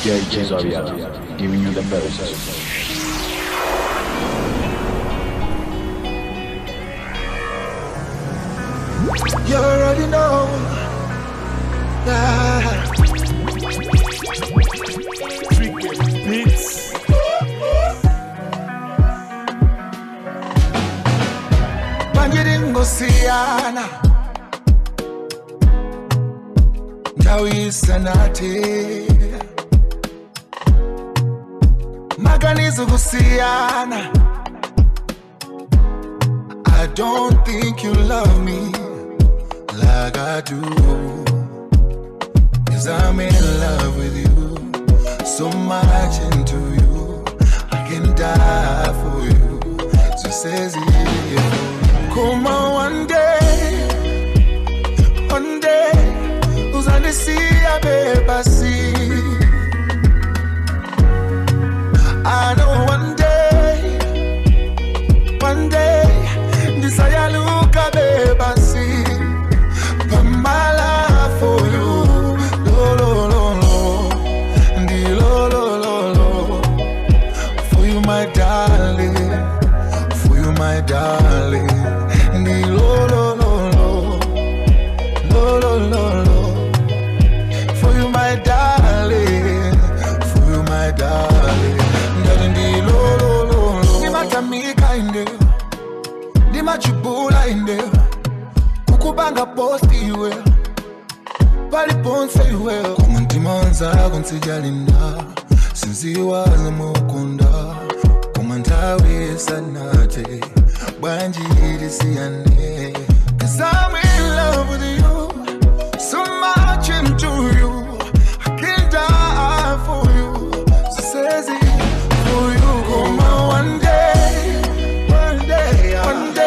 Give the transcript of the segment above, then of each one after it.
DJ Cesario, giving you the best. You already know that. Freaking beats. Bangiringosiyana ndawisanate maganizo kusiyana. I don't think you love me like I do, 'cause I'm in love with you, so much into you, I can die for you. So says yeah. Come on, one day, uzandisiya bebasi. I know one day, ndisayaluka bebasi. But my love for you, lo lo lo lo, ndi lo lo lo lo. For you my darling, for you my darling, ndi lo lo lo lo, lo lo lo lo. For you my darling, for you my darling, ndi lo lo lo lo. Ndi matamika inde, ndi machibula inde. Kukubanga posti iwe, paliponse iwe. Kumantimanza kunsijalinda, sinziwaza mukunda. Kumantawe sanate, banjirisiyane. 'Cause I'm in love with you, so much into you, I can die for you. So says it for you. Come on, one day, one day, one day.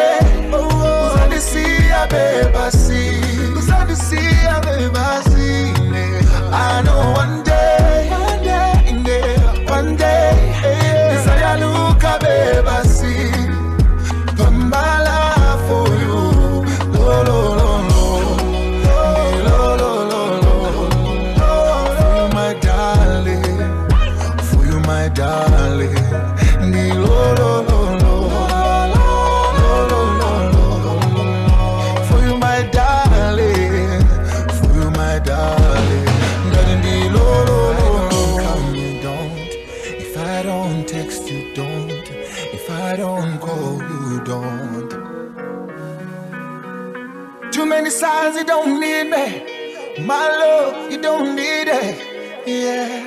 I know one day, one day, one day, ndisayaluka bebasi. But my love for you, lo lo lo lo, lo lo lo lo. For you my darling, for you my darling, lo lo lo lo. Too many signs, you don't need me. My love, you don't need it. Yeah.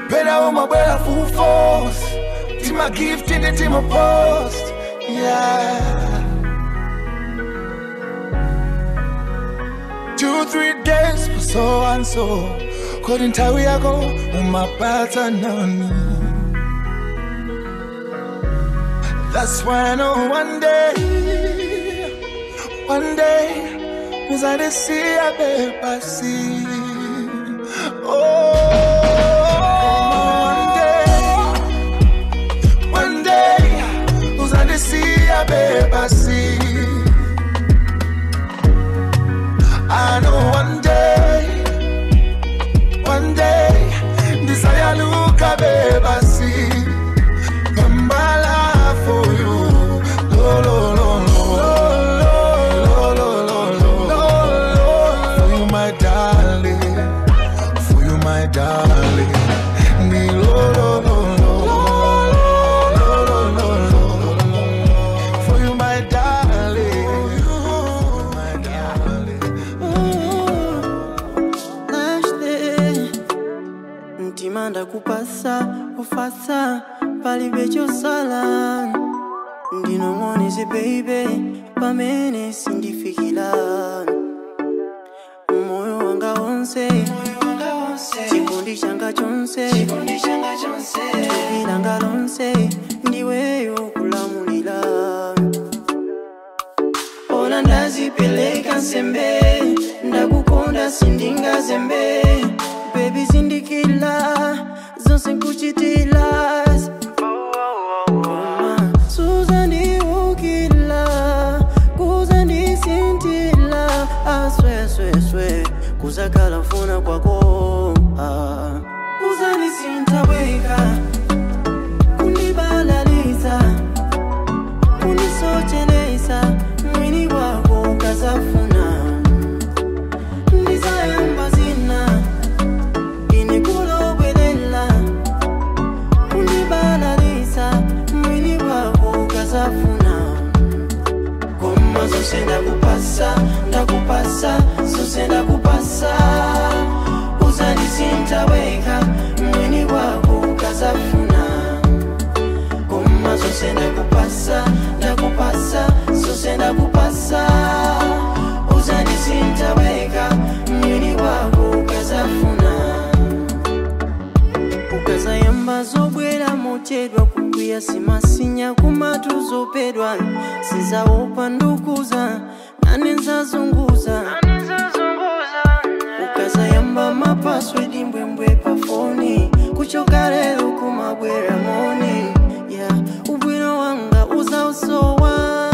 Better on my way, full force. To my gift, in the my post. Yeah. 2, 3 days for so and so. Couldn't tell where I go on my pattern. That's why I know one day, uzandisiya bebasi. Oh, one day, uzandisiya bebasi. I know one day, ndisayaluka bebasi. For you, lo lo lo lo, lo lo lo lo. For you my darling, for you my darling, me lo lo lo lo, lo lo lo lo. For you my darling, my darling. Nashte ntimanda kupasa ufasa palibechosala. Ndinong'oneze baby, pamene sindifikila. Moyo wanga wonse, chikondi changa chonse, thupi langa lonse, ndiweyo kulamulila. Ona ndazipeleka nsembe, ndakukonda sindingazembe. Baby sindikila, zonse nkuchitila. Suzandiukila, kuzandisintila. I swear, swear, swear. mochedwa kukwiya simasinya kumatuzopedwa sizaopa ndukuza nane nzazunguza ukazayamba mapaswedi mbwembwe pafoni kuchoka lero kumabwera moni yeah. Ubwino wanga uzausowa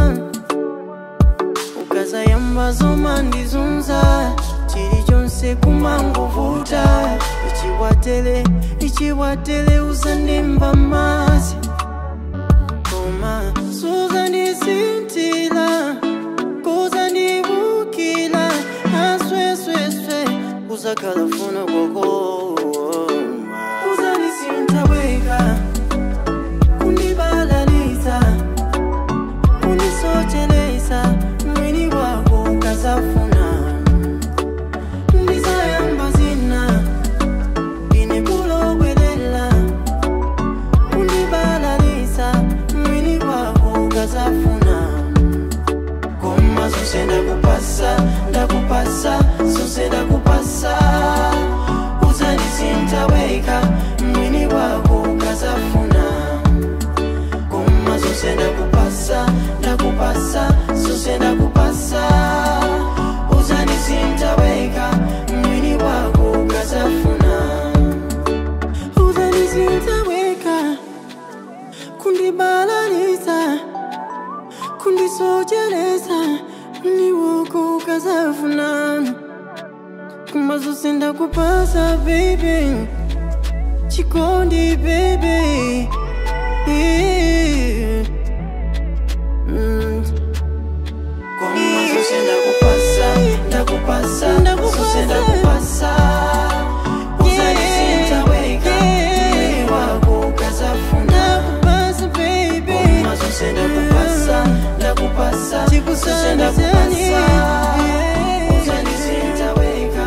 ukazayamba zoma ndizunza chilichonse kumangovuta ichiwatele ichiwatele uzandimba mazi koma suzandisintila kuzandibukila aswesweswe uzakalafuna kwako uzandisintaweka kundibalalisa kunisochelesa mwini wako ukazafuna ndizayamba zina inekulowelela kundibalalisa mwini wako ukazafuna koma zose ndakupasa ndakupasa zose ndakupasa uzandisintaweka mwini wako ukazafuna koma zose ndakupasa ndakupasa zose ndakupasa uzandisintaweka mwini wako ukazafuna uzandisintaweka kundibalalisa kundisochelesa mwini wako ukazafuna koma zose ndakupasa baby chikondi baby yeah. Koma zose ndakupasa ndakupasa zose ndakupasa uzandisintaweka mwini wako ukazafuna koma zose ndakupasa ndakupasa zose ndakupasa uzandisintaweka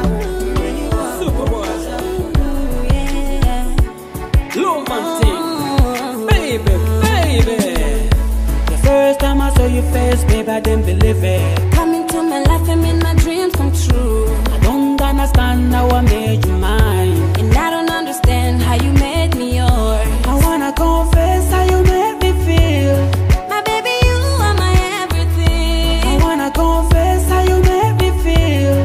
mwini wako ukazafuna. Baby, baby. The first time I saw your face, babe, I didn't believe it. Come into my life and make my dreams come true. I don't understand how I made you mine. And I don't understand how you made me yours. I wanna confess how you made me feel. My baby, you are my everything. I wanna confess how you made me feel.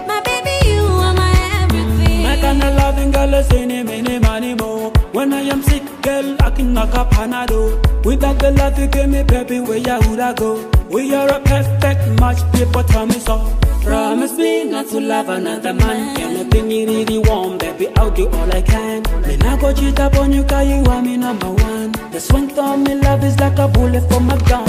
My baby, you are my everything. My kind of loving girl is any, many, money more. When I am sick, girl, I can knock up Panado. Without the love you give me, baby, where ya would I go? We are a perfect match, people tell me so. Promise me not to love another man. Anything you really want, baby, I'll do all I can. Then I go cheat up on you, cause you are me number one. The strength of me love is like a bullet from a gun.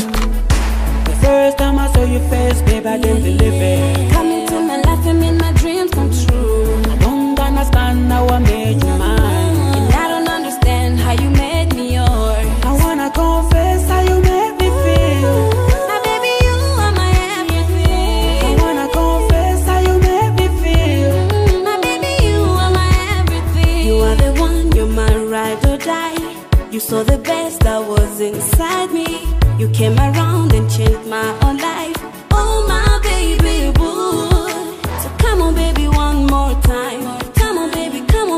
The first time I saw your face, babe, I didn't believe it. Come into my life and make my dreams come true. I don't understand how I made you mine. And I don't understand how you made me yours. I wanna confess how you made me feel. My baby, you are my everything. I wanna confess how you made me feel. My baby, you are my everything. You are the one, you're my ride or die. You saw the best that was inside me. You came around and changed my own life. Oh, my baby, boo. So come on, baby, one more time. Come on,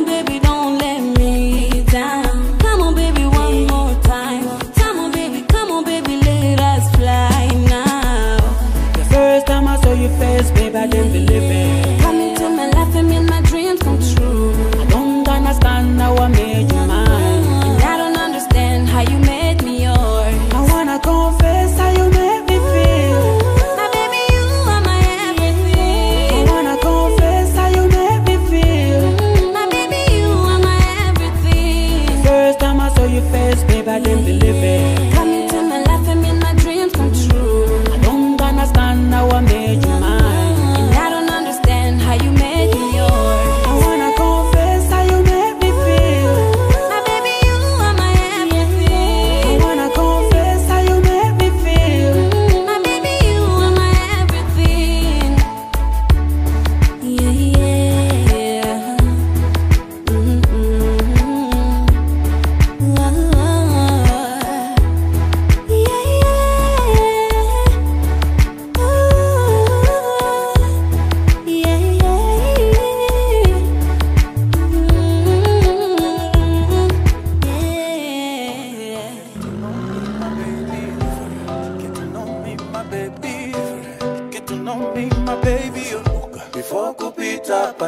baby, don't let me down. Come on, baby, one more time. Come on, baby, let us fly now. The first time I saw your face, babe, I didn't believe it. Come into my life and make my dreams come true. I don't understand how I made you mine. And I don't understand how you made me yours. I wanna confess how you made me feel.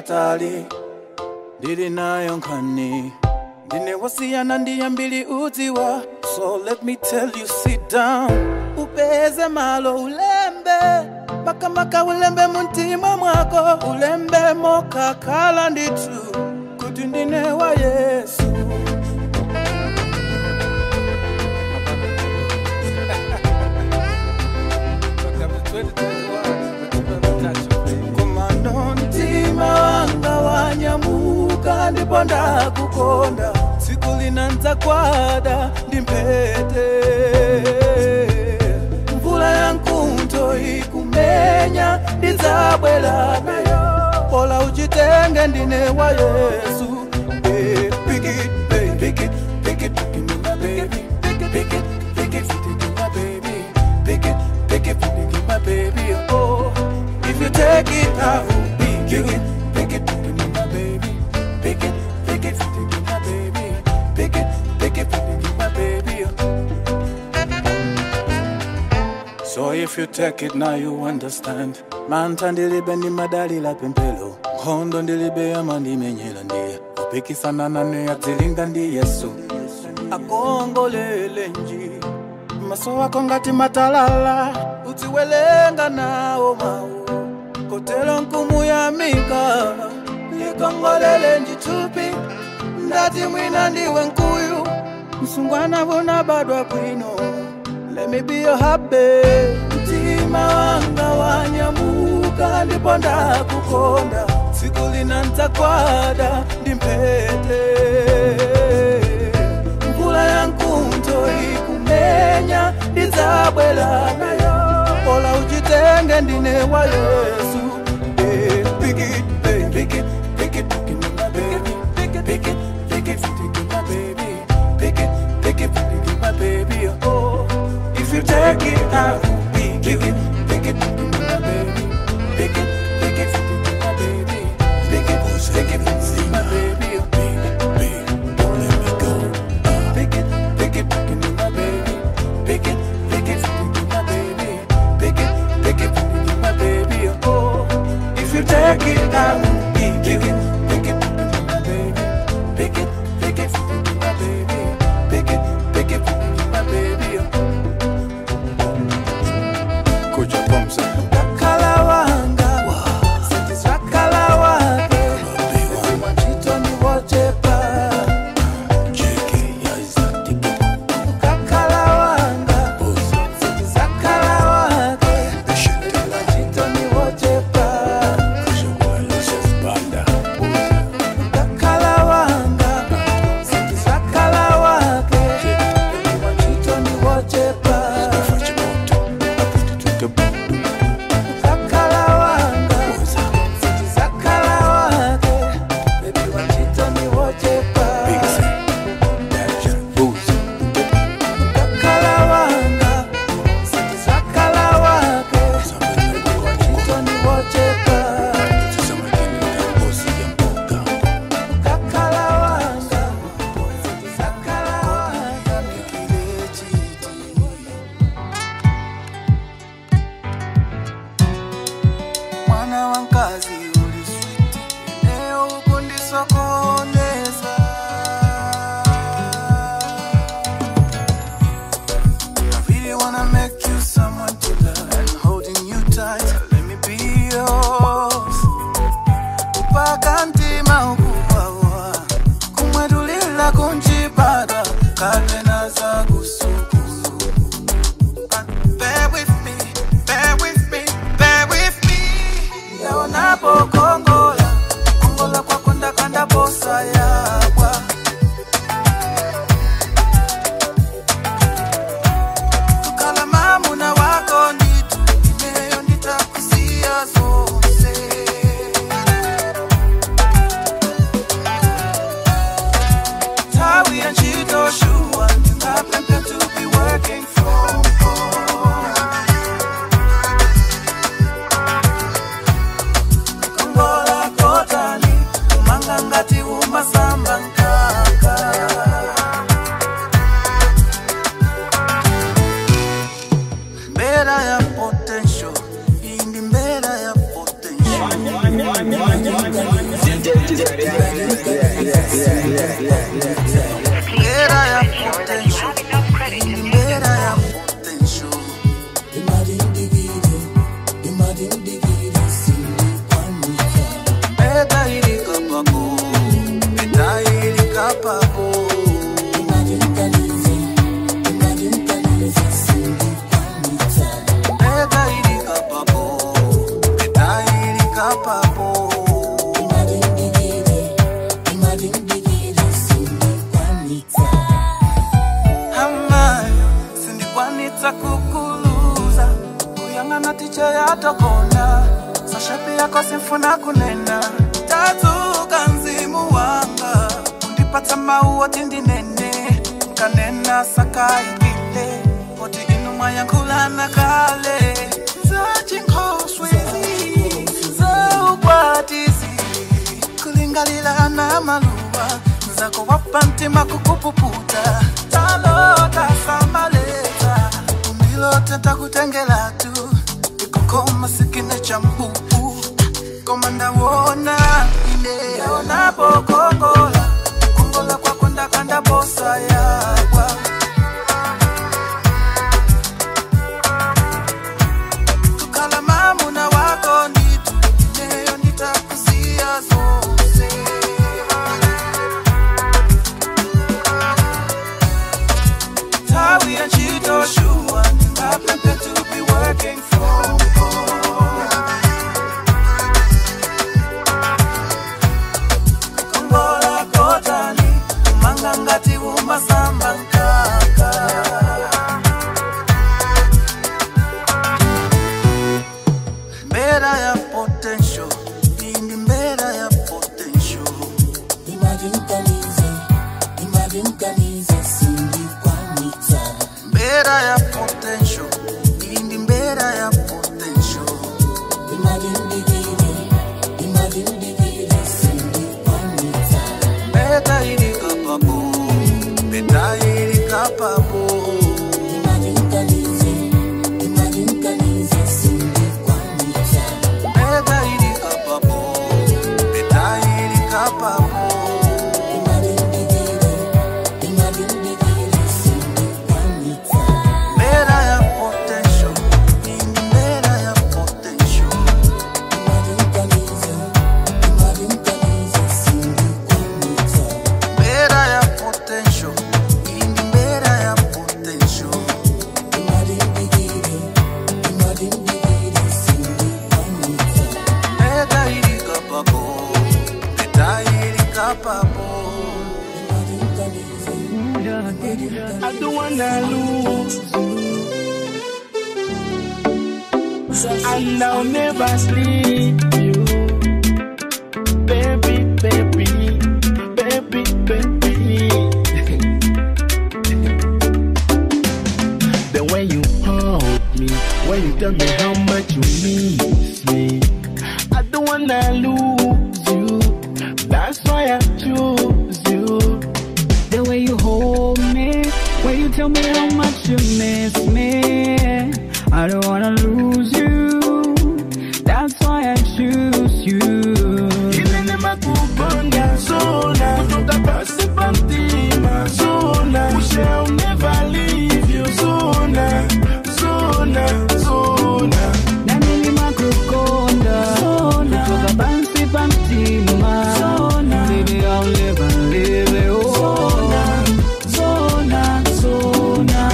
patali ndili nayo nkhani ndine wasiyana ndiyambili udziwa. So let me tell you, sit down, upeze malo ulembe makamaka ulembe muntima mwako ulembe mokakhala ndithu kuti ndine wa Yesu. Komano mtima wanga wanyamuka ndipo ndakukonda tsiku linanza kwada ndi mphete mvula ya mkuntho ikumenya ndidzabwera nayo pola uchitenge ndine wa Yesu. Pick it, baby, pick it, pick it, pick it, my baby, pick it, pick it, pick it, pick it, my baby, pick it, pick it, pick it, my baby. Oh, if you take it, I will pick it, pick it, pick it, my baby, pick it, pick it, pick it, my baby, pick it, pick it, pick it, my baby. So if you take it now you understand. Manta ndilibe ndi madalila pempelo nkhondo ndilibe amandimenyela ndiye kupikisana nane yadzilinga ndi Yesu. Akongolele nji maso wako ngati matalala udziwelenga nawo mawu kotero nkumuyamika likongolele njitupi ndati mwina ndiwe nkuyu msungwana vunabadwa bwino. Let me be your happy. Mtima wanga wanyamuka ndipo ndakukonda tsiku linanza kwada ndi mphete mvula ya mkuntho ikumenya ndidzabwera nayo pola uchitenge ndine wa Yesu. Pick it, baby, pick it, pick it, pick it, my baby, pick it, pick it, pick it, pick it, my baby, pick it, pick it, pick it, my baby. Oh, if you take it, I will pick it, pick it, pick it, my baby, pick it, pick it, pick it, my baby, pick it, pick it, pick it, my baby, baby, don't let me go. Pick it, pick it, pick it, my baby, pick it, pick it, pick it, my baby, pick it, pick it, pick it, my baby. Oh, if you take it, I will pick it, pick it, pick it, my baby, pick it, pick it, pick it, my baby, pick it, pick it, pick it, my baby. Kakalawanga, sitiswakalawake, mwachito ni wochepa. Kakalawanga, sitiswakalawake, mwachito ni wochepa. Kakalawanga, sitiswakalawake, mwachito ni wochepa. Kakalawanga, sitiswakalawake, baby wachito ni wochepa. Kakalawanga, sitiswakalawake, baby wachito ni wochepa. Kakalawanga, sitiswakalawake. Mwana wa nkazi uli sweet, leo ukundisokoneza. I really wanna make you someone to love and holding you tight. Let me be yours. Upaka mtima ukuwawa, kumwedulila kunjibada, kapena za kusukulu. But bear with me, bear with me, bear with me. Ndaonapo kongola, kongola kwako ndakanda bosa yakwa. Kukala mamuna wako nditu, ineyo nditakusiya zonse. Tawi ya ntchito shuwa, ndingapemphe to be working from home. Kongola kotani, umanga ngati umasamba. I don't wanna lose you, and I'll never sleep you, baby, baby, baby, baby. The way you hold me, when you tell me how much you miss me, I don't wanna lose you. That's why I choose you. The way you hold me, when you tell me how much you miss me, I don't wanna lose you. That's why I choose you. I'll never leave you. Zona, zona, zona. Baby, I'll never leave you. Zona, zona, zona.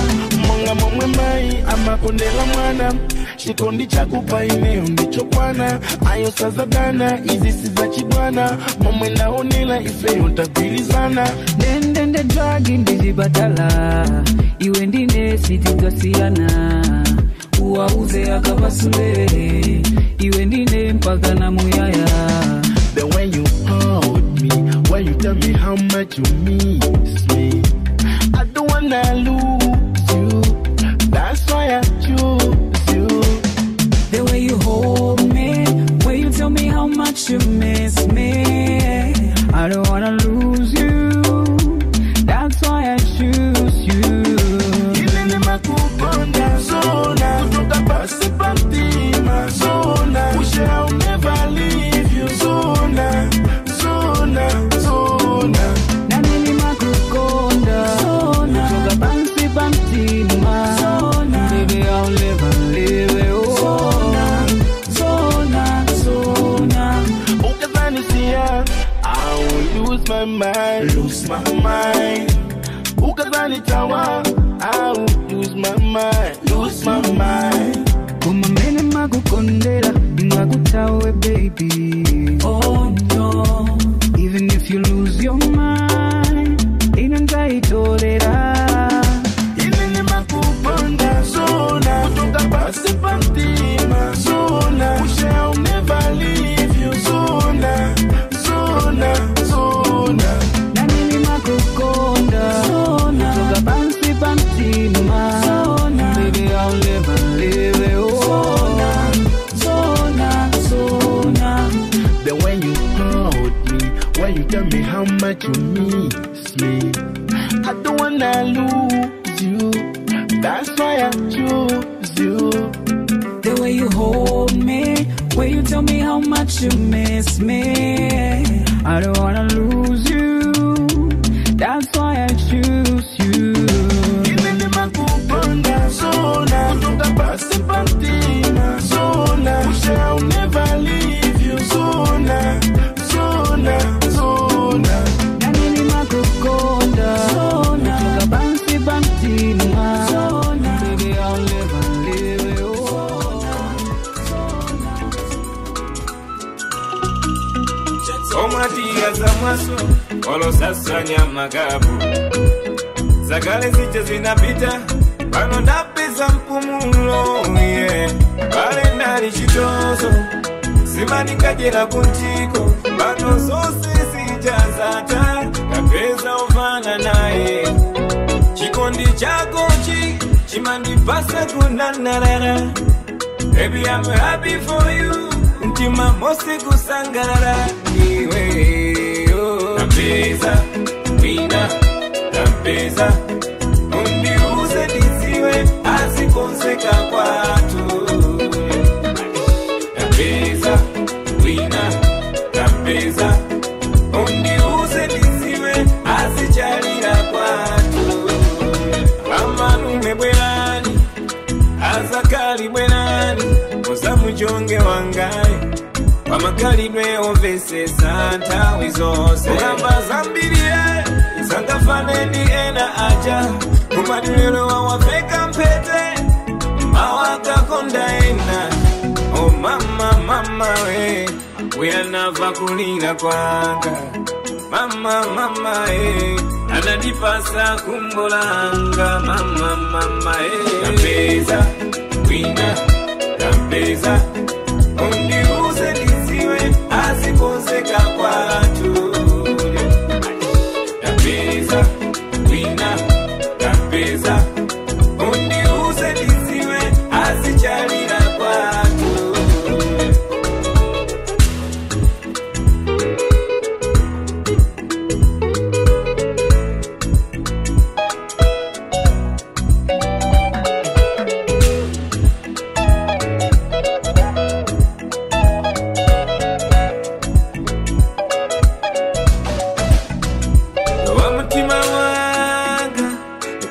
Monga momwe mai amakondela mwana, chikondi chakupa ineyo ndichokwana, ayo sazadana izi sizachibwana, momwe ndaonela ifeyo ntagwirizana. Ndendende dragi ndizibadala, iwe ndine sitidasiyana, uwauze akabasule, iwe ndine mpaka na muyaya. The way you hold me, when you tell me how much you miss me, I don't wanna lose you. That's why I choose you. The way you hold me, when you tell me how much you miss me, I don't wanna lose you. That's why I choose you. I'll never leave you. Zona, zona, zona. my mind, lose my mind. Ukazanitawa, I will lose my mind, lose my mind. Koma mene makukondela, ngakutawe baby. Oh no, even if you lose your mind, inangaitolera. Inene makuponda zona, kutoka pasi pa mtima zona. Ushe I'll never leave you zona, zona, zona. Na nini makukonda zona, kutoka pasi pa mtima zona. Baby I'll never leave you. Zona, zona, zona. The way you hold me, when you tell me how much you miss me, I don't wanna lose you. That's why I choose you. The way you hold me, when you tell me how much you miss me, I don't wanna lose you. That's why I choose you. Inene makuponda zona, kutoka pasi pa mtima zona. Ushe I'll never leave you zona, zona, zona. Na nini makukonda zona, kutoka pasi pa mtima zona. Baby I'll never leave you. Omwatiya za mwaso olosasanya magabu zakale zicha zinapita pano ndapeza mpumulo yeah. Pale ndali chitozo simanikajera kuntiko pano zose zijazata kapeza uvana naye chikondi chakochi chimandipasa kunanarara. Baby I'm happy for you mtima mose kusangarara iwe oh. Napeza wina napeza undiuze nisiwe asikonseka kwatu. Napeza wina napeza undiuze nisiwe asichalira kwatu. Amalume bwerani azakali bwerani muzamujonge wangaye wamakalidwe ovesesa ntawi zose ogamba zambirie zangafaneni ena aja kumadililo wawafeka mpete mawakakonda ena. Oh mama mama we weanava kulila kwanga mama mama e anadipasa kumbolanga mama mama e. Napeza wina napeza undiuze nisiwe asikonzeka kwatu. Napeza wina napeza undiuze nisiwe asichalira kwatu.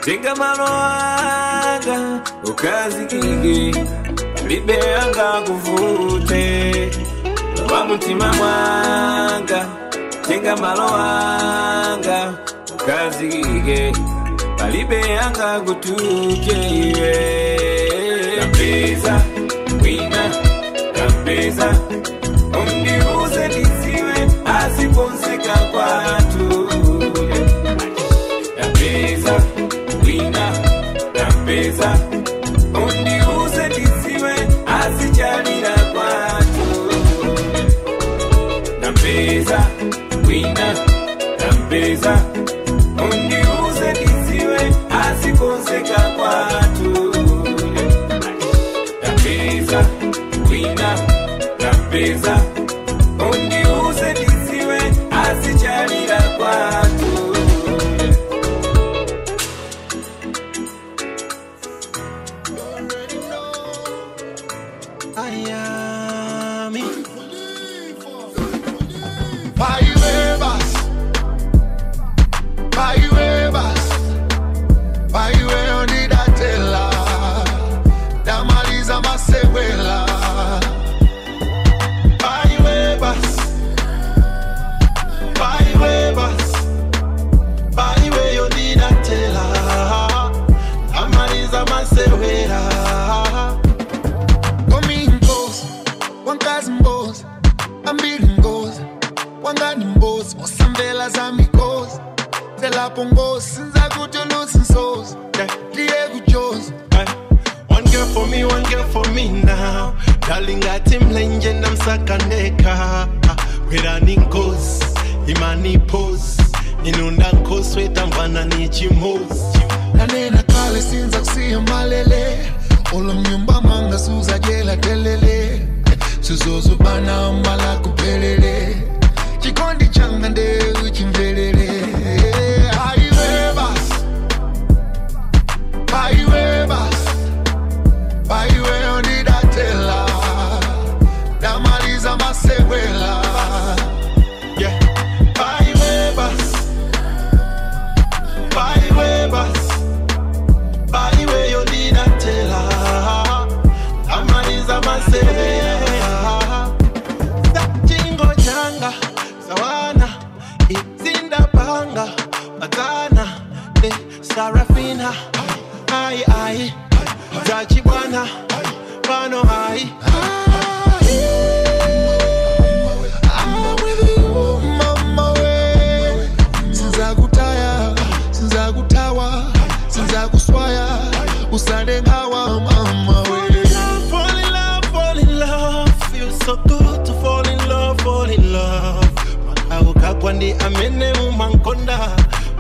Tenga maloanga ukazikige libe anga kuvute wa mutima mwanga. Tenga maloanga ukazikige libe anga kutuke iwe. Napeza wina napeza undiuze nisiwe asiponseka kwatu. Napeza wina napeza undiuze nisiwe asichalira kwatu. Napeza wina napeza undiuze nisiwe asikonzeka kwatu. Napeza wina napeza undiuze nisiwe asichalira kwatu. Ndidatela pongosi sinzakutulusa nsozi Diego Jones. One girl for me, one girl for me now. Darling, ati mlenje ndamsakandeka. Werani nkosi, imani pose. Ninunda nkosi wetamvana ni chimozi. Nanena kale sinza kusiya malele. Olo mnyumba manga suza jela telele. Suzozubana mbala kupelele. Chikondi changa nde uchimvelele. Aiwe bas, aiwe bas, aiwe onidatela. Damaliza masewela. Yeah, aiwe bas, aiwe bas, aiwe onidatela. Damaliza masewela. Chingo changa sawana izindapanga patana de Sarafina ai ai zachibwana pano ai. I'm with you mama we. Sinzakutaya, sinzakutawa, sinzakuswaya, usande ngawa mama we. Fall in love, fall in love, feels so good to fall in love, fall in love. Makauka ndi amene umankonda,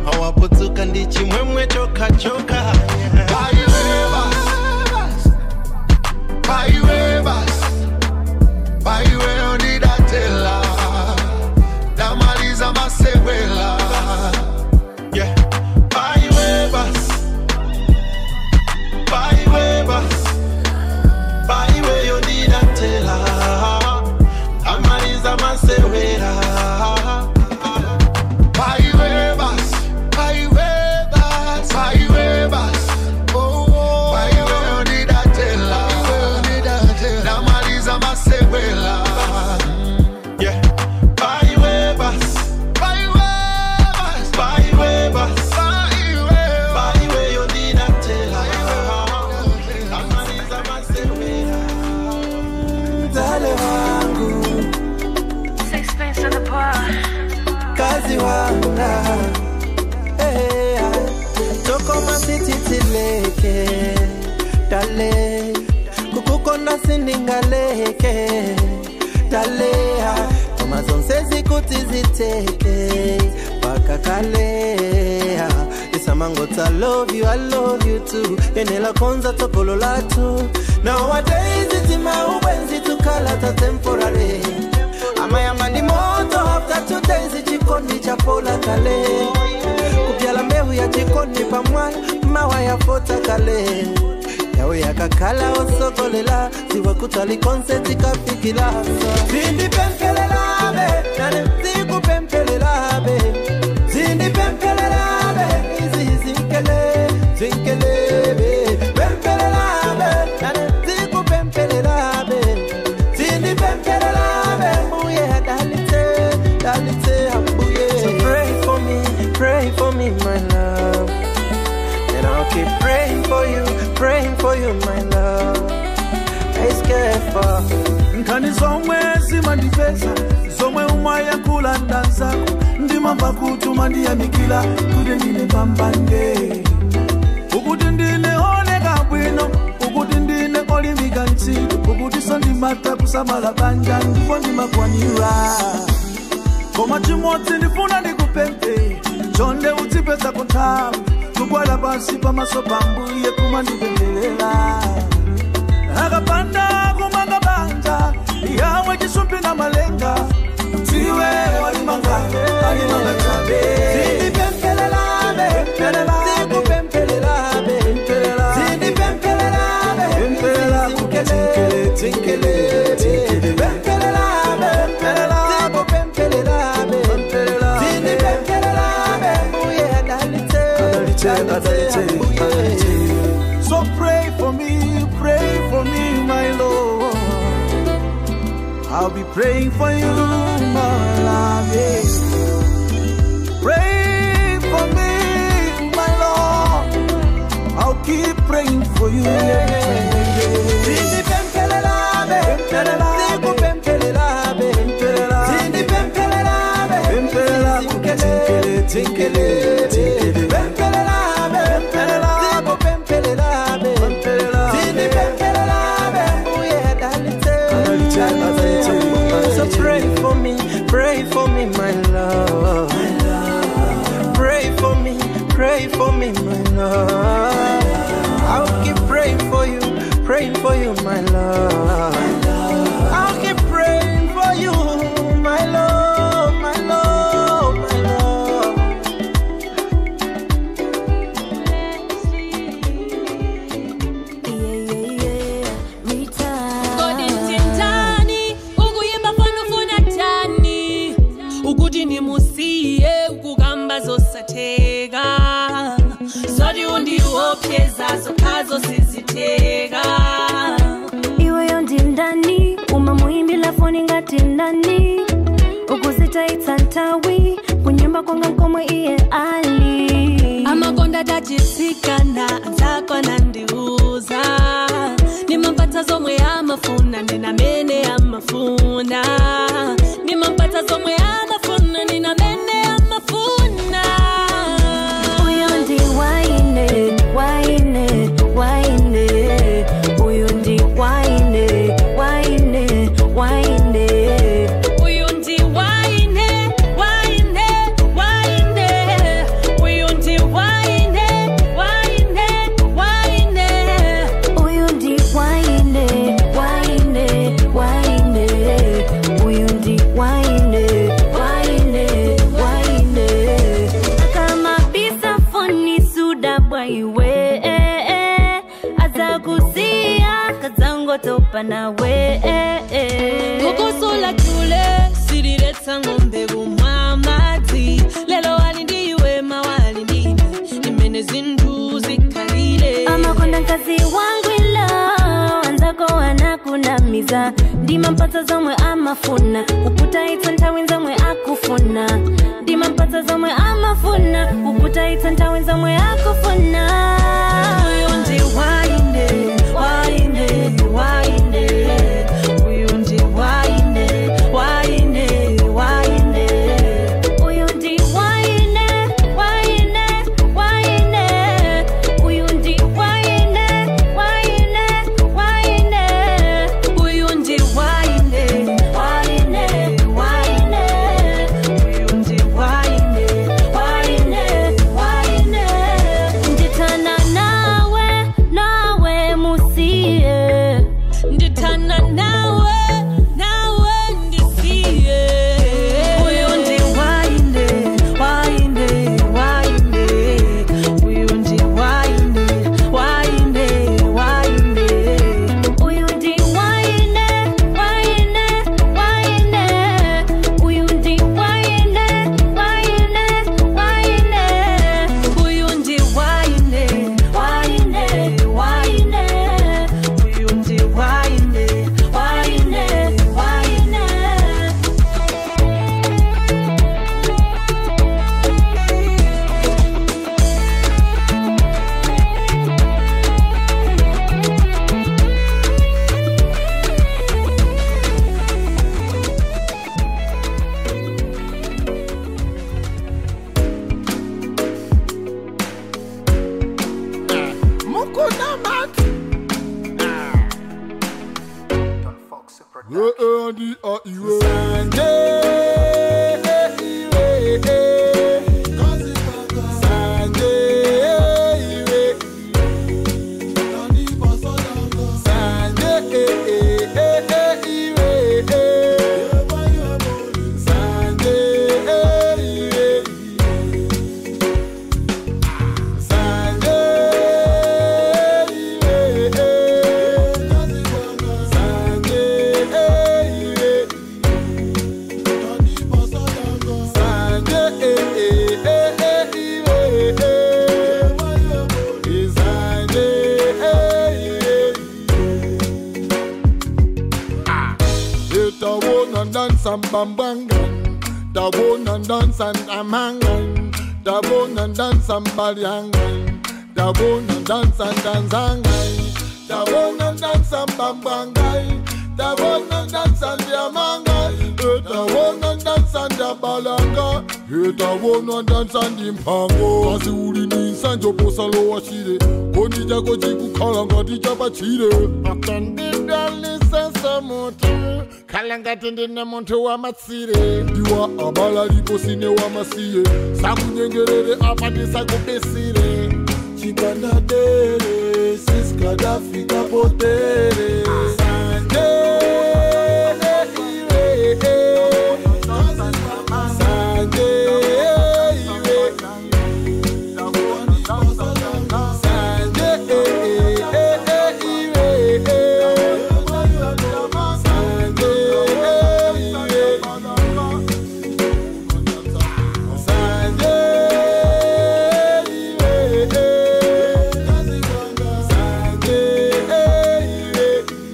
mawapotsuka ndi chimwemwe choka choka. Aiwe bas, aiwe onidatela. Damaliza masewela. Yeah, aiwe bas, aiwe bas, aiwe onidatela. Damaliza masewela. Aiwe bas, aiwe bas, aiwe bas. Oh, oh, aiwe onidatela. Damaliza masewela. Yeah, aiwe bas, aiwe bas, aiwe bas, aiwe, aiwe onidatela. Damaliza masewela. Mtale wangu Sixpence to the bar. Kazi wanga hey, toko masititileke dale kukukonda sindingaleke dalea koma zonse zikuti ziteke paka kalea isamangota love you, I love you too yenela konza tokolo latu nowadays itima ubenzi tukala ta temporary amayamba moto after 2 days chikoni cha pola kale kupyala mbehu ya chikoni pamwala mawa ya fota kale yawe yakakala osokolela siwa kutali konseti kafikila zindi pempelelabe nane zikupempelelabe zindi pempelelabe izi zinkele zinkelebe pempelelabe nane zikupempelelabe zindi pempelelabe mbuye dalite dalite ambuye. So pray for me my love, and I'll keep praying for you my love. Eskefa Nkani zomwe zimandipeza zomwe umaya kulanda nzako ndimamva kutuma ndiyamikila kuti ndine pambande ukuti ndine oneka bwino ukuti ndine olimbika ntchito ukuti sondimata kusamala banja ndipo ndimakwanira koma chimodzi ndifuna ndikupemphe chonde udzipeza kunthawi kugwada pansi pamaso pa mbuye kumandipempherera akapanda kumanga banja yamwe chisumbi na malenga tiwe walimanga walimanga chabe zindipempelelabe zikupempelelabe zindipempelelabe zinkele zinkele pempelelabe zikupempelelabe zindipempelelabe mbuye dalite dalite dalite. So pray for me, my Lord. I'll be praying for you, my love. Yeah. Pray for me, my Lord. I'll keep praying for you. Zindipempelelabe, zikupempelelabe, zindipempelelabe, zinkele, zinkele. pray for me, my love. I'll keep praying for you, praying for you, my love. I'll keep praying for you, my love, my love, my love. Kodi mtintani ukuyimba fana ufuna tani ukuthi nimusiye ukukamba zosatheka zoti undiwopheza zokhazo sizitheka Iweyo ndindani umamuimbila foni ngati ndani ukuzitaitsa ntawi kunyumba kwanga nkomwe iye ali amakonda tachitsikana anzakwana ndiuza nimampatsa zomwe amafuna ndinamene amafuna nimampatsa zomwe amafuna ndinamene amafuna Uyo ndi waine waine waine uyo ndi waine waine waine Uyu ndi waine waine waine uyu ndi waine waine waine Uyu ndi waine waine waine uyu ndi waine waine waine akamabisa foni sudabwa iwe azakusiya kazangotopa nawe Kukusula chule sililetsa ng'ombe kumwa madzi lelo wali ndiwe mawali ndine nimene zinthu zikhalire amakonda mkazi wangu ilo anzako anakunamiza ndimampatsa zomwe amafuna kuputaitsa nthawi zomwe akufuna ndimampatsa zomwe amafuna kuputaitsa nthawi zomwe akufuna Uyu ndi waine waine waine uyu ndi waine waine waine Uyu ndi waine waine waine uyu ndi waine waine waine uyu ndi waine waine waine uyu ndi waine waine waine ndithana nawe nawe musiye ndithana nawe nawe ndisiye uyu ndi waine waine waine uyu ndi waine waine waine Uyu ndi waine waine waine uyu ndi waine waine waine uyu ndi waine waine waine uyu ndi waine waine waine Mukuna mat. Dance and bam bangan, da bone and dance and amangan, da bone and dance and balyangan, da bone and dance and danzangan, da bone and dance and bam bangai, da bone and dance and diamangai, da bone and dance and da balanga, da bone and dance and impango. Kasi uli ni sanjo posa lo washire, koni jako chikukhala ngati chapachire. Atandidali. Usandivutitsenso mutu, khala ngati ndine munthu wamatsire. Ndiwa abala lipo sine wamasiye, sakunyengerere apa ndisakubisire. Chikandadere, sis Gaddafi kapotere. Sanje, iwe, Sanje, iwe. Sanje, iwe. Sanje, iwe. Sanje, iwe. Sanje, iwe. Sanje, iwe.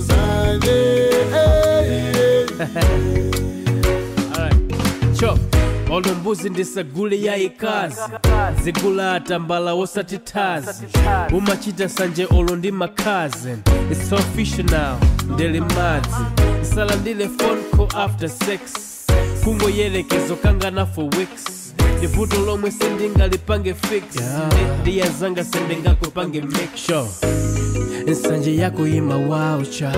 Sanje, Cho, olo mbuzi ndisagule yayikazi, zigula atambala wosatithazi, umachita sanje olo ndi makhazi. It's official now, ndili madzi, nsalandile phone call after 6, kungoyelekezo kangana for weeks, ndivuto lomwe sindingalipange fix, ndiyazanga sindingakupange make sure. Nsanje yako imawaucha,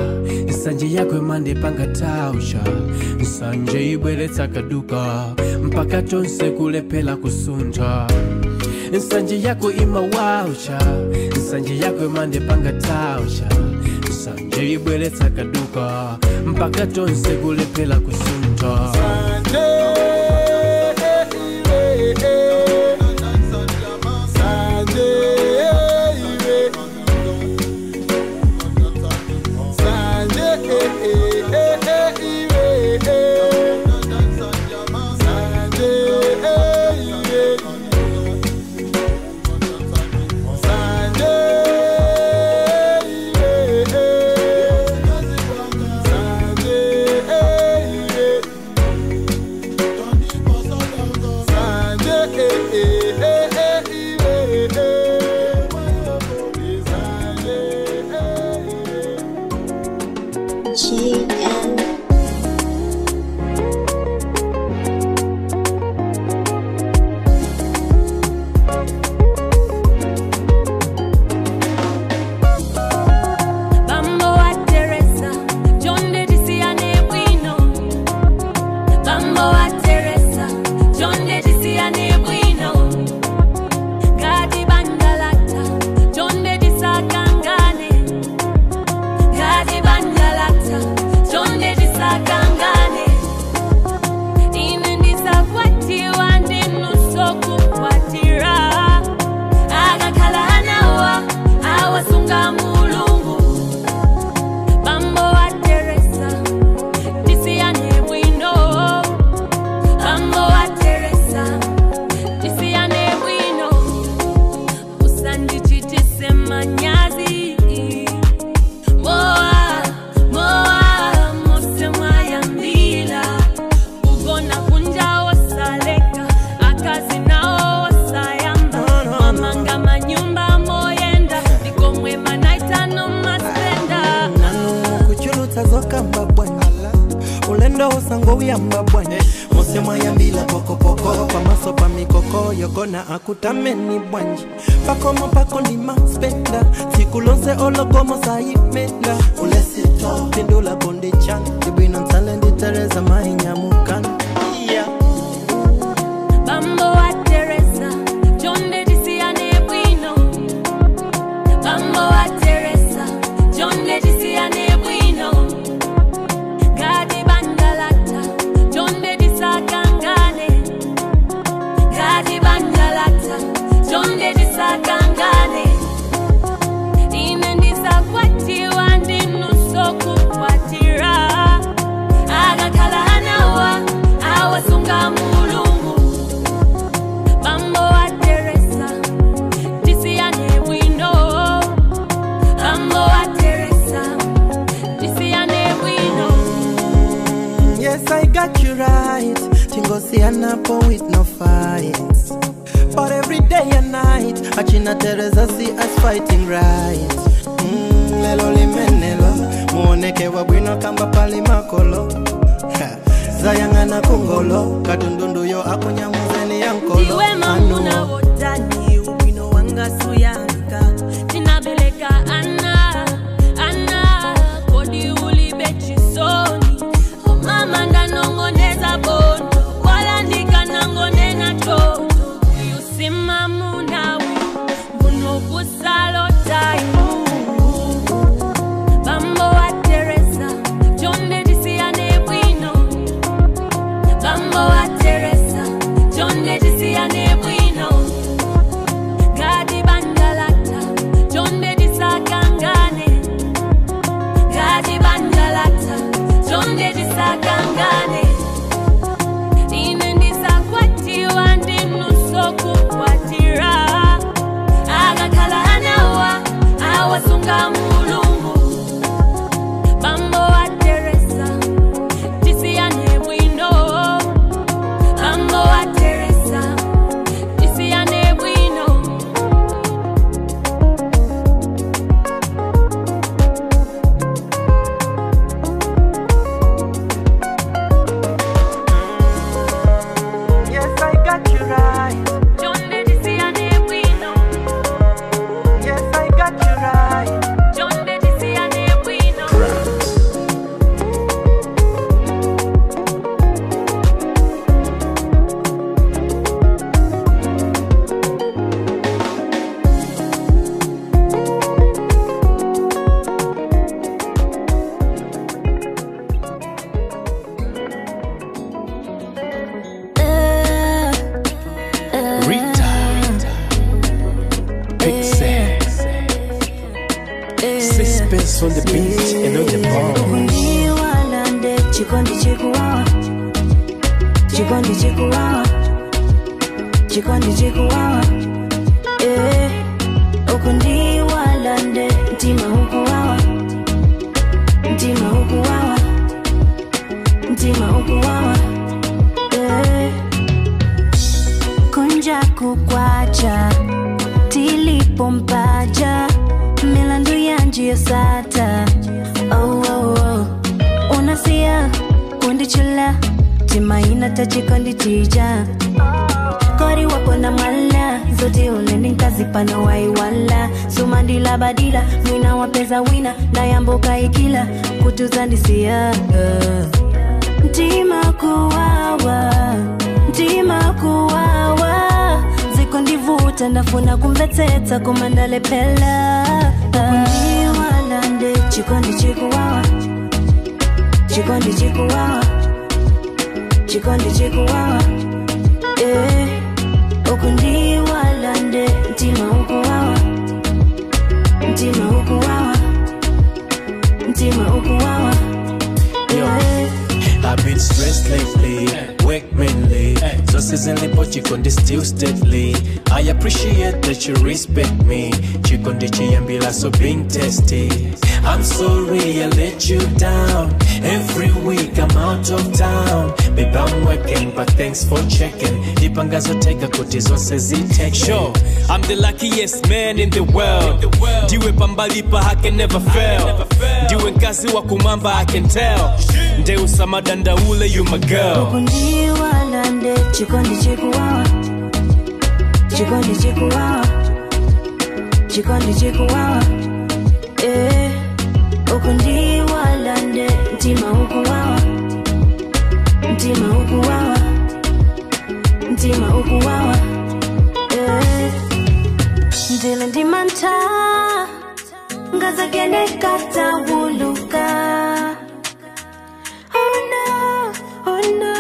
nsanje yako imandipanga taucha, nsanje ibweretsa kaduka mpaka tonse kulephera kusuntha. Nsanje yako imawaucha, nsanje yako imandipanga taucha, nsanje ibweretsa kaduka mpaka tonse kulephera kusuntha. Sanje, iwe. Sanje, iwe. Sanje, iwe. Sanje, iwe. Sanje, iwe. Sanje, iwe. Sanje, iwe. Sanje, GM. Bambo wa Teresa, John de Tisiane bwino. Bambo wa Teresa, John de Tisiane bwino. Gadi bangalata, John de Tisakangane. Gadi bangalata, John de Tisakangane. Ine ndisakwatiwa ndinusokukwatira. Agakhala nawa, awasunga mulungu. Bambo wa Teresa, tisiyane bwino. Bambo wa Teresa, tisiyane bwino. Usandichitise manyazi. Moa, moa, mose mwayambila. Ugona kunja osaleka, akazi nao osayamba. Mamanga manyumba moyenda, ndikomwe manaitano maspenda. Nanu kuchulutsa zokamba bwanji, ulendo usango uyamba bwanji, mose mwayambila pokopoko pamaso pa mikoko yokona akutameni bwanji, pakomo pako ndima spenda tsiku lonse olokomo sayimenda ulesito pindula kondichan ndibwino ntsale nditereza mainyamukana yeah. Bambo wa Teresa, John de Tisiane bwino. Bambo wa Teresa, John de Tisiane bwino. Gadi bangalata, John de Tisakangane. Gadi bangalata, John de Tisakangane. Ine ndisakwatiwa ndinusokukwatira. Agakhala nawa, awasunga mulungu. Bambo wa Teresa, tisiyane bwino. Bambo wa Teresa, tisiyane bwino. Yes, I got you right. Tingosianapo with no fights. But every day and night, Achina Teresa see us fighting right. Lelo limenelo, muoneke wabwino kamba pali makolo. Ha, Zayangana kungolo, katundundu yo akunyamuzeni. yankolo. Ndiwe mamuna wotani ubwino wanga suyamika. Tinabeleka ana ana kodi ulibe chisoni. O mama ndanongoneza bondo wala ndikanangonena toto. Uyu muna kusalo taimu. Bambo wa Teresa John Disiane bwino. Bambo wa Teresa John Disiane bwino. Gadi bandalata John Disakangane. Gadi bandalata John Disakangane. Ine ndisakwatiwa ndinusokukwatira. Agakhala anawa awasunga mulungu. Bambo wa Teresa Disiane bwino. Bambo wa Teresa Disiane bwino. Yes, I got you right. John Disiane bwino. Yes, I got you right. John Disiane bwino. Rita, Pixie, Suspense on the beat and on the ball. Kundiwalande chikondi chikuwawa. Chikondi chikuwawa. Chikondi chikuwawa. Eh, ukundiwalande mtima ukuwawa. Mtima ukuwawa. Mtima ukuwawa. Eh, kunja kukwacha tilipompaja milandu yanji sata. Oh, oh, oh. Unasia kundichula timaina tachikondi chija kori wapo na mwala zote uleni nkazipano waiwala sumandila badila mwina wapeza wina nayamboka ikila kutuzandisia. Mtima kuwawa, mtima kuwawa ziko ndivuta ndafuna kumvetsetsa kumandale pela. Kundiwalande chikondi chikuwawa. Chikondi chikuwawa. Chikondi chikuwawa. Eh, ukundiwalande mtima ukuwawa. Mtima ukuwawa. Mtima ukuwawa. Eh. I've been stressed lately, work mainly. So seasonally, but Chikondi still steadily. I appreciate that you respect me. Chikondi chiyambila so being testy. I'm sorry I let you down. Every week I'm out of town. Babe, I'm working, but thanks for checking. Ndipangazoteka kuti zonse ziteke. Sure, I'm the luckiest man in the world. Ndiwe pambalipa, I can never fail. Ndiwe nkazi wa kumamba, I can tell. Ndeusamadanda ule, you my girl. Ukundiwalande chikondi chikuwawa. Chikondi chikuwawa. Chikondi chikuwawa. Eh, ukundiwalande mtima ukuwawa. Mtima ukuwawa. Mtima ukuwawa. Eh, ndile ndimanta ngazagene katawuluka. Oh no, oh no.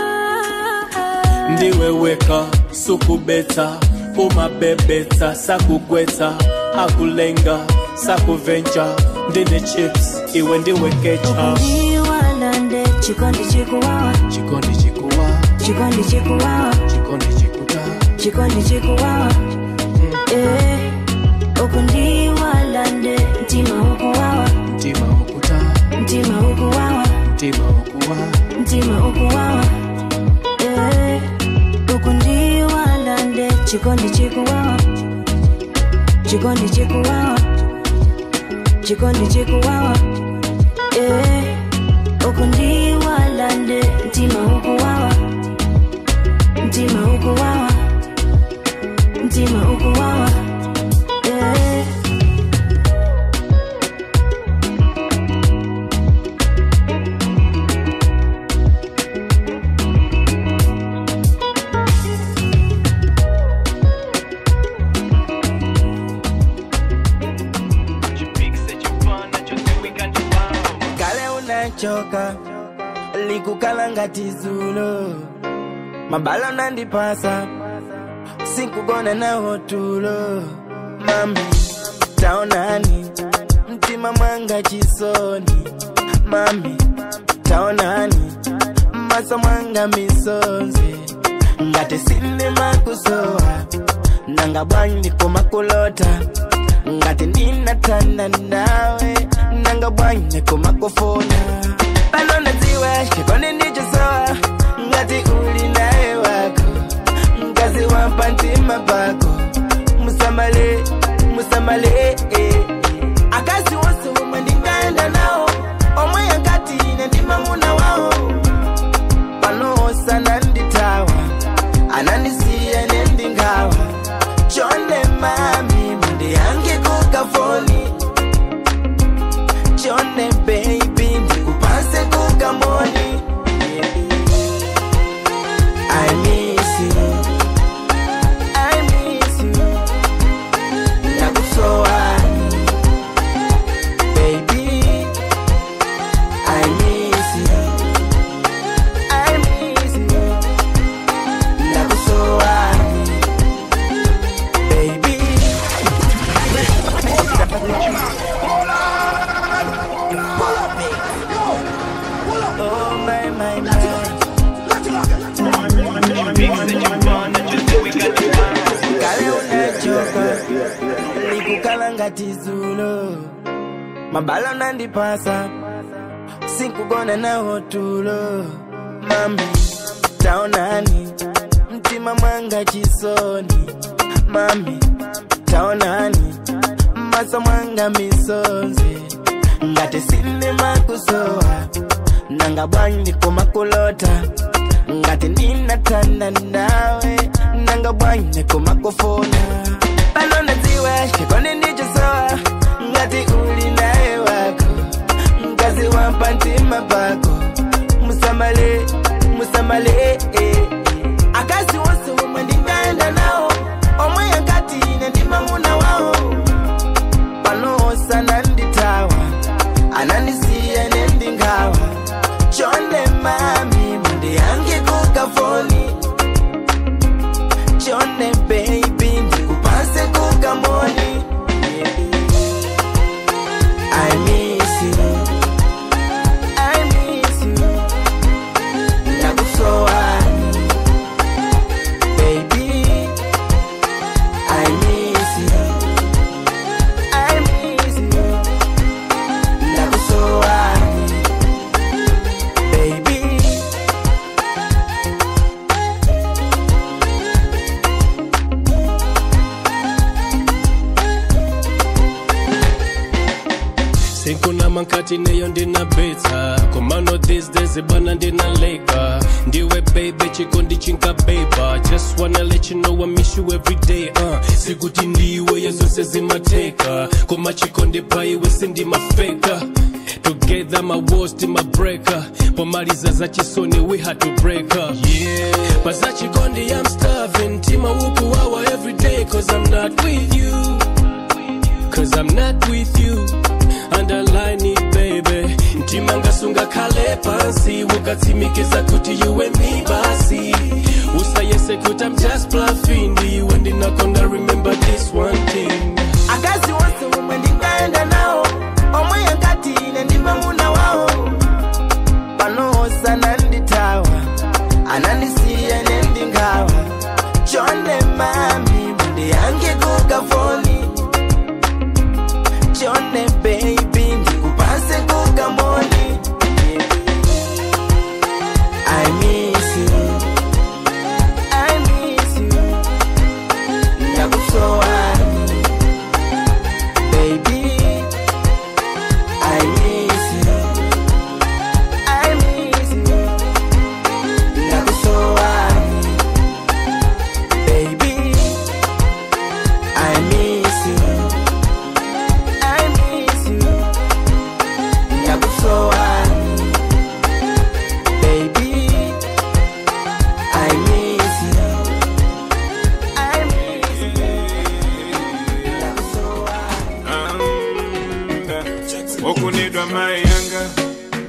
Ndiweweka sukubeta umabebeta sakugweta akulenga sakuvenja ndine chips iwe ndiwe kecha. Ukundiwalande chikondi chikuwawa. Chikondi chikuwa, Chikondi chikuwawa. chikondi chikuta. Chikondi chikuwawa. Eh, ukundiwalande mtima ukuwawa. Mtima ukuta, Mtima ukuwawa. mtima ukuwa. Mtima ukuwawa. Eh, ukundiwalande chikondi chikuwawa. Chikondi chikuwawa. Chikondi chikuwawa. Eh, ukundiwalande mtima ukuwawa. Mtima ukuwawa. unachoka likukala ngati zulo mabala nandipasa sikugona nawo tulo mami taonani mtima mwanga chisoni mami taonani maso mwanga misonzi ngati sindimakusowa nanga bwanji kumakulota ngati ndinatanda nawe nanga bwanji kumakufuna pano nadziwa chikondi ndichosowa ngati uli naye wako mkazi wa pantima pako musamale musamale eh. Akazi wose omwe ndingaenda nawo omwe yankati ine ndi mamuna wawo pano osananditawa anandisiya nendingawa chonde mami mundiyange kukafoni chonde baby ndikupase kukamoni. I miss you, I miss you, nakusowa baby. I miss you, I miss you, nakusowa baby. Oh my my my. Kale unachoka likukala ngati zulo mabala nandipasa sikugona nawo tulo mami taonani mtima mwanga chisoni mami taonani maso mwanga misonzi ngati sindimakusowa nanga bwanji kumakulota ngati ndinatanda nawe nanga bwanji kumakufuna pano nadziwa chikondi ndichosowa ngati uli naye wako mkazi wa pantima pako musamale musamale eh. Akazi wose omwe ndingaenda nawo omwe yankati ine ndi mamuna wawo pano osananditawa anandisiya nendingawa chonde mami mundiyange kukafoni chonde baby ndikupase kukamoni. I miss you, I miss you, nakusowa baby. I miss you, I miss you, nakusowa baby. Sinkuna mankati neyo ndinabetsa komano these days bana ndinaleka ndiwe baby chikondi chinkabeba just wanna let you know I miss you every day sikuti ndiwe yezonse zimateka koma chikondi paiwe sindimafeka. Together my worst my breaker pomaliza za chisoni we had to break up yeah. But za chikondi I'm starving tima wuku wawa every day cause I'm not with you. Cause I'm not with you. Underline it baby. Mtima ngasunga kale pansi ukatsimikiza kuti you and me basi usayese kuti I'm just bluffing ndiwe ndinakonda remember this one thing. Akazi wose omwe ndingaenda nawo omwe yankati ine ndi mamuna wawo pano osananditawa anandisiya nendingawa chonde mami mundiyange kukafoni chonde baby ndikupase kukamoni. I miss you, I miss you, nakusowa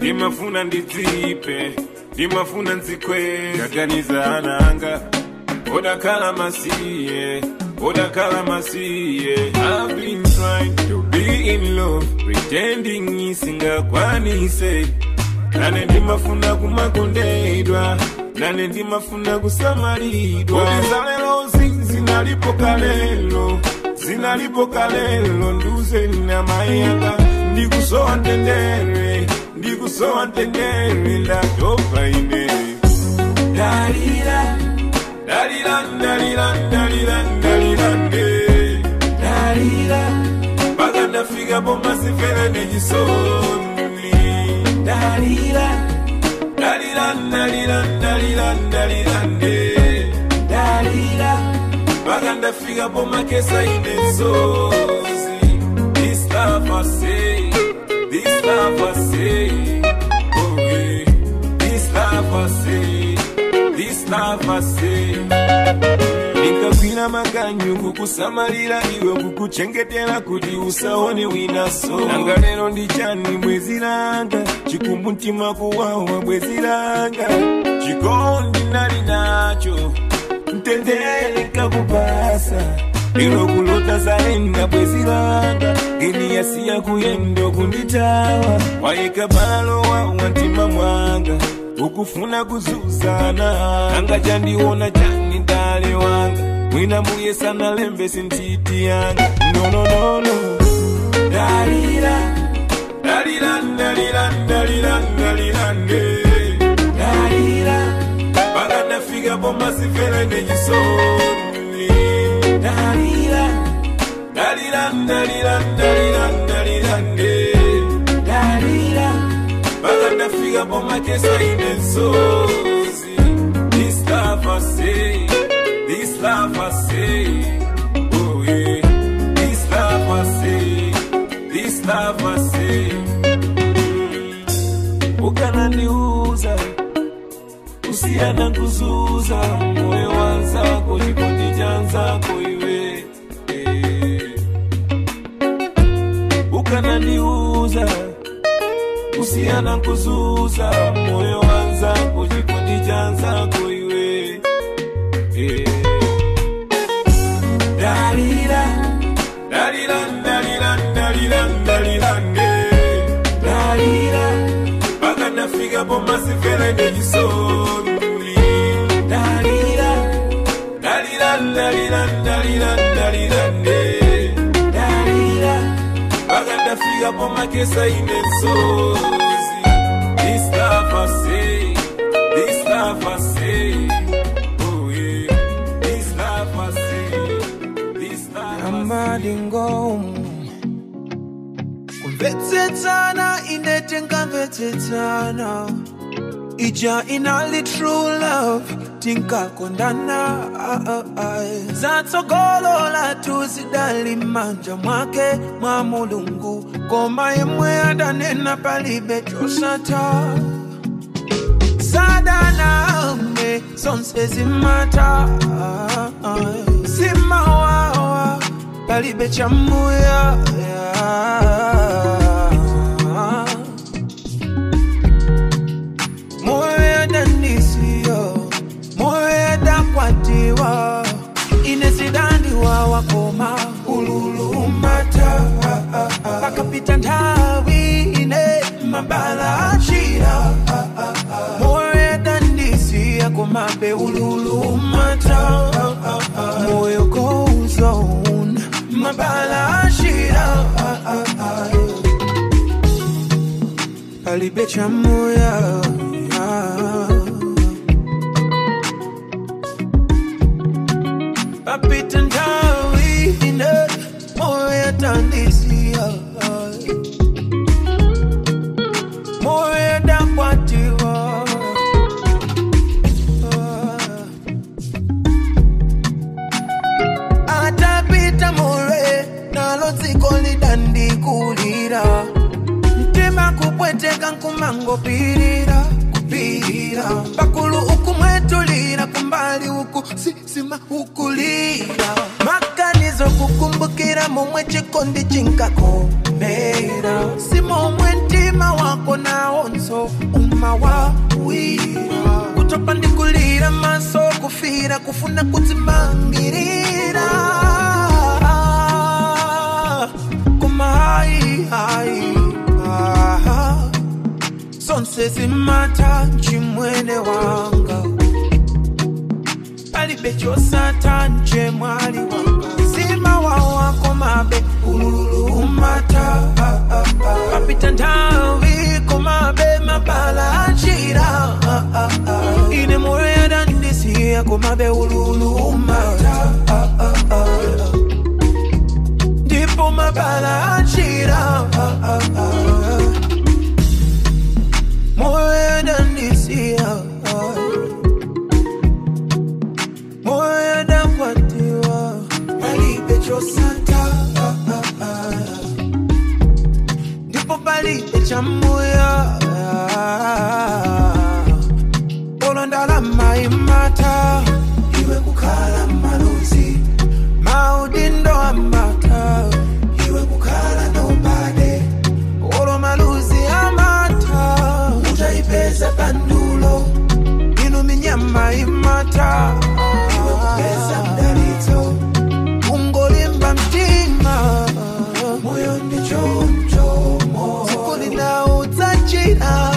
Ndimafuna ndidzipe, ndimafuna nzikwe. Kaganiza ananga, odakala masiye, odakala masiye. I've been trying to be in love, pretending isingakwanise. Nane ndimafuna kumakondedwa, nane ndimafuna kusamalidwa. Kodi zalelo zinalipo kalelo, zinalipo kalelo. Nduze na mayanga, ndikusowa ntendere, ndikusowa ntendere. Ndatopa ine. Dalila, dalila, dalila, dalila, dalila, dalila. Mpaka ndafika pomasifere nechisoni. Dalila, dalila, dalila, dalila, dalila, dalila. Mpaka ndafika pomakesa inezozi. This love I say, this love I say, oh yeah. This love I say, this love I say. Nikakwina maganyu kukusamalira iwe, kukuchengetera kuti usaone winaso. Nanga lero ndi chani mwezi langa, chikumbu mtima kuwawa bwezi langa. Chikondi nali nacho, mtendere nkakupasa. Lero kulota zaenda bwezi langa, geni yasiya kuyendo kunditawa. Wayika balo wa mtima mwanga, ukufuna kuzuzana. Nanga chandiona chani ndale wanga, mwina mbuye sana lembe sintiti yanga. No, no, no, no. Dalila, dalila, dalila, dalila, dalila, dalila. Mpaka ndafika pomasifere nechisoni. Dalila, dalila, dalila, dalila, dalila, dalila. Mpaka ndafika pomakesa inezozi. This love I say, this love I say, oh yeah. This love I say, this love I say. Ukananiuza, usiyana kuzuza, moyo wanzako chikondi chanzako iwe. Ukananiuza, usiyana kuzuza, moyo wanzako chikondi chanzako iwe. Dalila, dalila, dalila, dalila, dalila, dalila. Mpaka ndafika pomasifere nechisoni. Dalila, dalila, dalila, dalila, dalila, dalila. Mpaka ndafika pomakesa inezozi. This love I say, this love I say, oh yeah. This love I say, this love I say. Amadingo kumvetsetsana ine tingamvetsetsana, ija inali true love tinkakondana. Zatsogolola tuzidali manja mwake mwa Mulungu, koma yemwe adanena palibe chosata. Sadana me zonse zimata, zimawawa palibe chamuya. Moyo adanisiyo, moyo adakwatiwa, inezidandiwa wakoma ululumata. Pakapita nthawi ine mabala achira, moyo adandisiya komabe ululumata. Moyo goes on, mabala achira, palibe chamuya. Papita nthawi ine moyo adandisiya, moyo adakwatiwa. Atapita more nalo dziko lidandikulira, mtima kupweteka nkumangopirira kupirira, pakulu ukumwetulira kumbali uku sisima ukulira, makanizo kukumbukira momwe chikondi chinkakomera, si momwe mtima wako nawonso Kufuna kudzimangirira Koma hai hai ah, Zonse zimatha chimwene wanga Palibe chosatha nchemwali wanga Zimawawa komabe ululu umata Papita nthawi komabe mabala achira Ine moyo yadandisiya komabe ululu umata Ndipo mabala achira Moyo yadandisiya Moyo yadakwatiwa Palibe chosatha Ndipo palibe chamuyaya Olondalama imata Iwe kukhala maluzi Maudindo amata Iwe kukhala nobody Olo maluzi amata Utaipeza pandulo Inu minyama imata Iwe kupeza mdalito Ungolimba mtima Moyo ndi choncho Siku lina utachira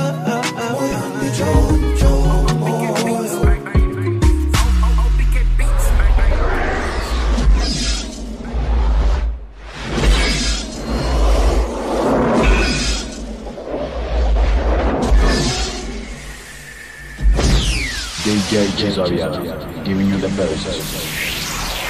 Moyo ndi choncho DJ Cesaria, giving you the best.